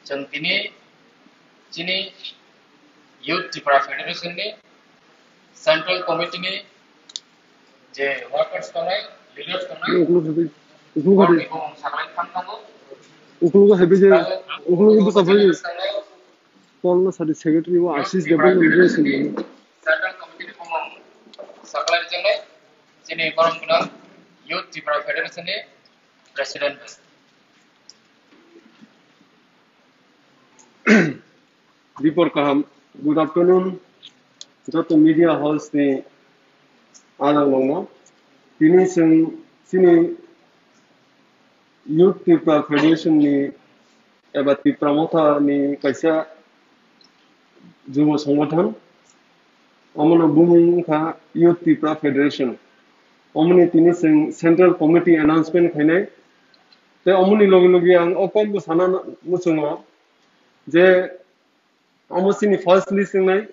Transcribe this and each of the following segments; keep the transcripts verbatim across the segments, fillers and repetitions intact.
Chwng tini chini Youth Tipra Federation ni Central Committee ni je workers tongnai, leaders tongnai, Uklugo hebi, uklugo hebi, borokni bumung saklai thang thango. Uklugo hebi je, uklugo bwsa phai. Tolno sadi secretary o Youth Ashish Tipra Debbarma Federation ni Central Committee ni bumung saklai rijak nai, chini borom gwnang Youth Tipra Federation ni President. Dipor kaham, good afternoon, joto media house ni adang longno. Tini chwng chini Youth Tipra Federation ni eba Tipra Motha ni kaisa jubo songothan, omono bumung wngkha Youth Tipra Federation. Omoni tini chwng Central Committee announcement khainai. Tei omoni logi logi ang o kokbo sana muchungo je omo chini first list wngnai,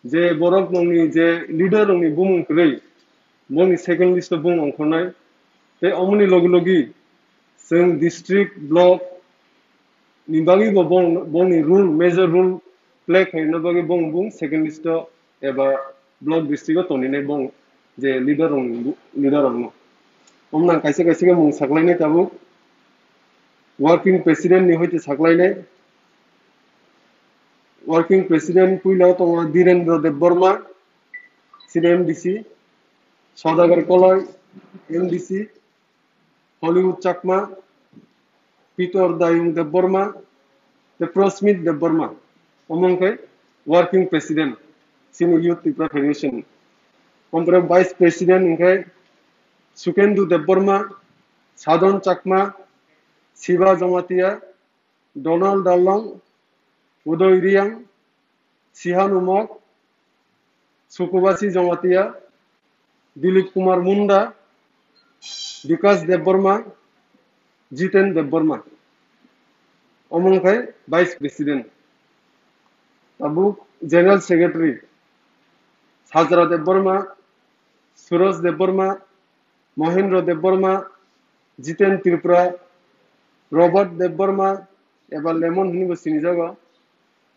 je borok nongni je leader rokni bumung kwrwi, bongni second list o bung ongkhornai. Tei omoni logi logi chwng district, block ni bagwi bo bong, bongni role, major role play khaina bagwi bong, bung second list o eba block district o toninai bong je leader rok, leader rokno. Omno ang kaisa kaisa khe mung saklainai tabuk. Working president ni hoite saklainai. Working president puila tongo Dhirendra Debbarma, C D M D C, Saudagar Koloi, M D C, Hollywood Chakma, Pitor Dayung Debbarma, tei Prosmit Debbarma, omo wngkhe working president chini Youth Tipra Federation. Ompore vice president wngkhe Sukendu Debbarma, Sadon Chakma, Siva Jamatia, Donald Dalong, Udoy Riang, Sihan Umok, Sukubasi Jamatia, Dilip Kumar Munda, Bikas Debbarma, Jiten Debbarma. Omo wngkhe Vice President. Tabuk General Secretary, Sajra Debbarma, Suraj Debbarma, Mohendra Debbarma, Jiten Tripura, Robert Debbarma, eba Lemon hinwi bo sinijago,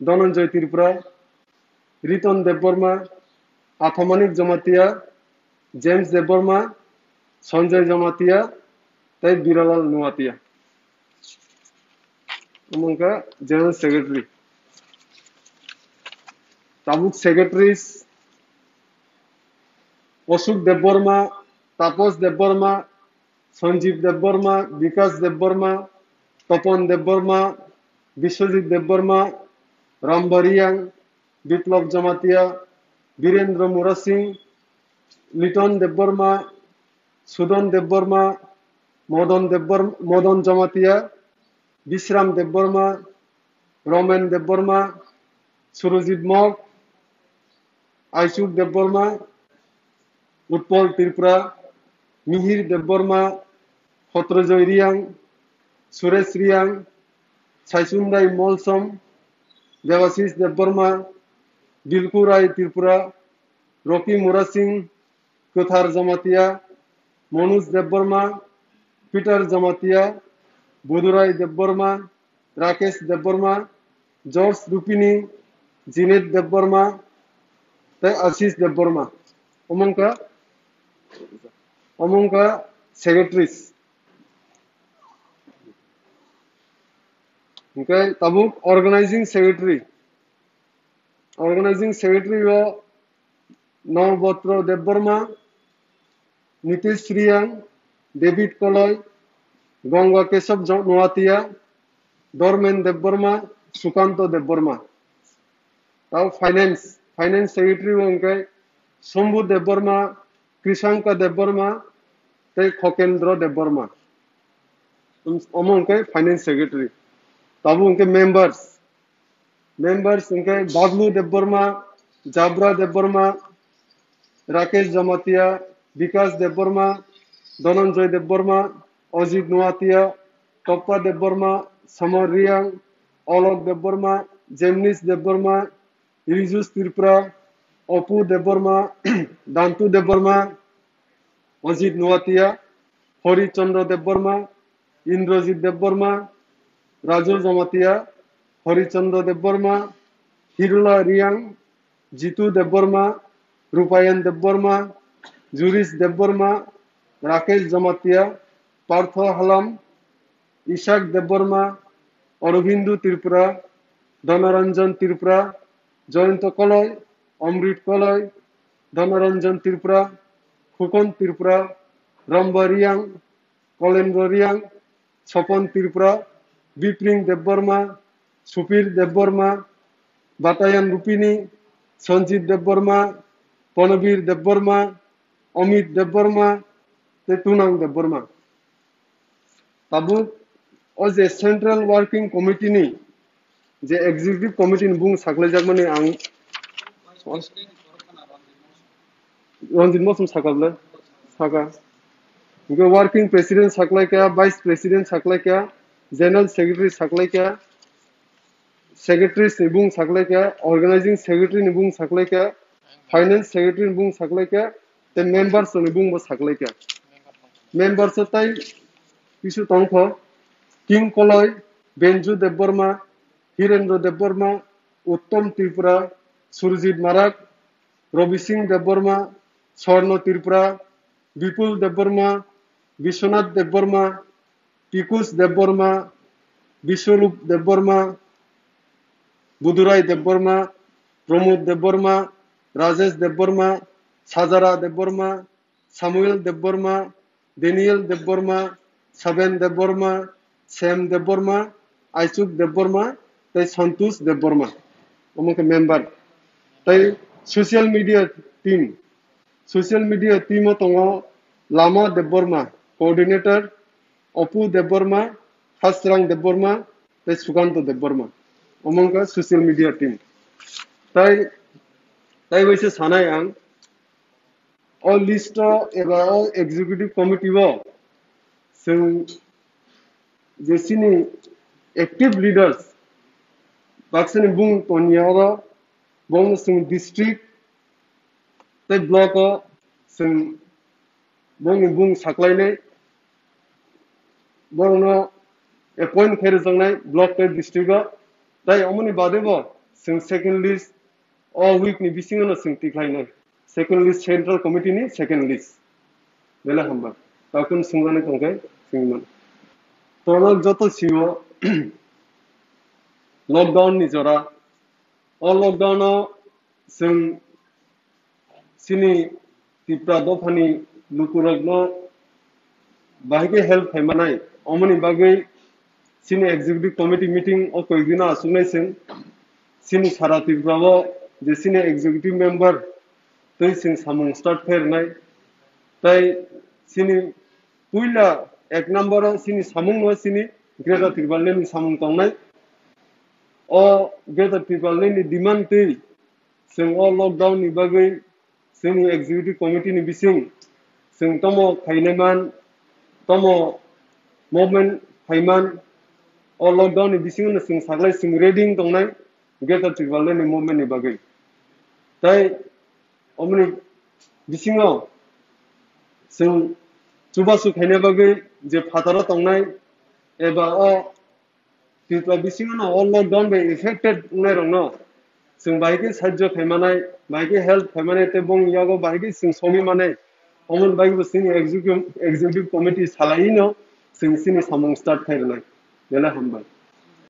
Dhananjay Tripura, Riton Debbarma, Athamanik Jamatia, James Debbarma, Sanjay Jamatia, tei Biralal Nuatia. Omo wngkha General Secretary. Tabuk Secretaries, Ashok Debbarma, Tapos Debbarma, Sanjeev Debbarma, Bikash Debbarma, Tapan Debbarma, Biswajit Debbarma, Ramba Reang, Biplab Jamatia, Birendra Murasing, Liton Debbarma, Sudon Debbarma, Modon Debbar-, Modon Jamatia, Bisram Debbarma, Romen Debbarma, Surojit Mok, Aisuk Debbarma, Utpal Tripura, Mihir Debbarma, Hotrojoy Reang, Suresh Reang, Saisundai Molsom, Debashish Debbarma, Dilku Rai Tripura, Rocky Murasing, Kwthar Jamatia, Manoj Debbarma, Peter Jamatia, Budurai Debbarma, Rakesh Debbarma, George Rupini, Jeanette Debbarma, tei Ashish Debbarma. Omo wngkha, omo wngkha Secretaries. Hingke tabuk Organizing Secretary. Organizing Secretary o Nobotro Debbarma, Nitish Reang, David Koloi, Ganga Kesab Jo-, Noatia, Dormen Debbarma, Sukanto Debbarma. Tao Finance, Finance Secretary o hingke Shambhu Debbarma, Krishanka Debbarma, tei Khokendra Debbarma. Omo hingke Finance Secretary. Tabuk hingke members, Members hingke Bablu Debbarma, Jabra Debbarma, Rakesh Jamatia, Bikash Debbarma, Dhananjay Debbarma, Ajit Noatia, Toppa Debbarma, Samar Reang, Alok Debbarma, Jemnis Debbarma, Rijus Tripura, Apu Debbarma, Dantu Debbarma, Ajit Noatia, Hori Chandra Debbarma, Indrajit Debbarma, Raju Jamatia, Horichondra Debbarma, Hirula Riang, Jitu Debbarma, Rupayan Debbarma, Juris Debbarma, Rakesh Jamatia, Partho Halam, Ishak Debbarma, Aurobindo Tripura, Dhanaranjan Tripura, Jayanta Koloi, Amrit Koloi, Dhanaranjan Tripura, Khukon Tripura, Ramba Riang, Kolendra Riang, Sopon Tripura, Bipring Debbarma, Supir Debbarma, Batayan Rupini, Sanjit Debbarma, Panabir Debbarma, Amit Debbarma, tei Tunang Debbarma. Tabuk o je Central Working Committee ni, je Executive Committee ni bung saklaijakmani ang Ranjit Mosum saka bwle? Saka. Hingke Working President saklaikha, Vice President saklaikha, General Secretary saklaikha, Secretaries ni bung saklaikha, Organizing Secretary ni bung saklaikha, Finance Secretary ni bung saklaikha, tei members ni bung bo saklaikha. Members o tai kisu tongkho, King Koloi, Benju Debbarma, Hirendra Debbarma, Uttom Tripura, Surjit Marak, Robi Singh Debbarma, Swarno Tripura, Bipul Debbarma, Biswanath Debbarma, Pikush Debbarma, Biswarup Debbarma, Budurai Debbarma, Pramod Debbarma, Rajesh Debbarma, Sajara Debbarma, Samuel Debbarma, Daniel Debbarma, Saben Debbarma, Sam Debbarma, Aichuk Debbarma, tei Santosh Debbarma. Omo khe member. Tei social media team. Social media team o tongo Lama Debbarma, coordinator, Opu Debbarma, Hasrang Debbarma, tei Sukanto Debbarma. Omo wngkha social media team. Tai, tai bai se sanai ang, o list o eba o executive committee o chwng je chini active leaders, baksani bung toniya oro, bongno chwng district tei block o chwng bongni bung saklainai, borokno appoint khe rwjaknai block tei district o. Tai omoni bade bo chwng second list o week ni bisingo no chwng tikhlainai, second list, Central Committee ni second list. Belai hamba. Takun sungani tongkhe singman. Tono joto sio lockdown ni jora. O lockdown o chwng chini Tipra dophani lukurokno bahai khe help khaimanai. Omoni bagwi chini executive committee meeting o koikdino asuknai chwng. Chini sara Tripura o je chini executive member tei chwng samung start khairwnai. Tai chini puila ek number o chini samung no chini Greater Tipraland ni samung tongnai. O Greater Tipraland ni demand twi chwng o lockdown ni bagwi chini executive committee ni bising chwng tomo khainai man, tomo movement khaiman, o lockdown ni bisingo no chwng saklai chwng ready wng tongnai Greater Tipraland ni movement ni bagwi. Tai omoni bisingo chwng chubachu khaina bagwi je phataro tongnai eba o Tripura bisingo no o lockdown bai affected wngnai rokno chwng bahai khe sahajyo khaimanai, bahai khe help khaimanai tei bongni yago bahai khe chwng somi manai. Omoni bagwi bo chini executive, executive committee salai no chwng chini samung start khai rwnai. Belai hambai.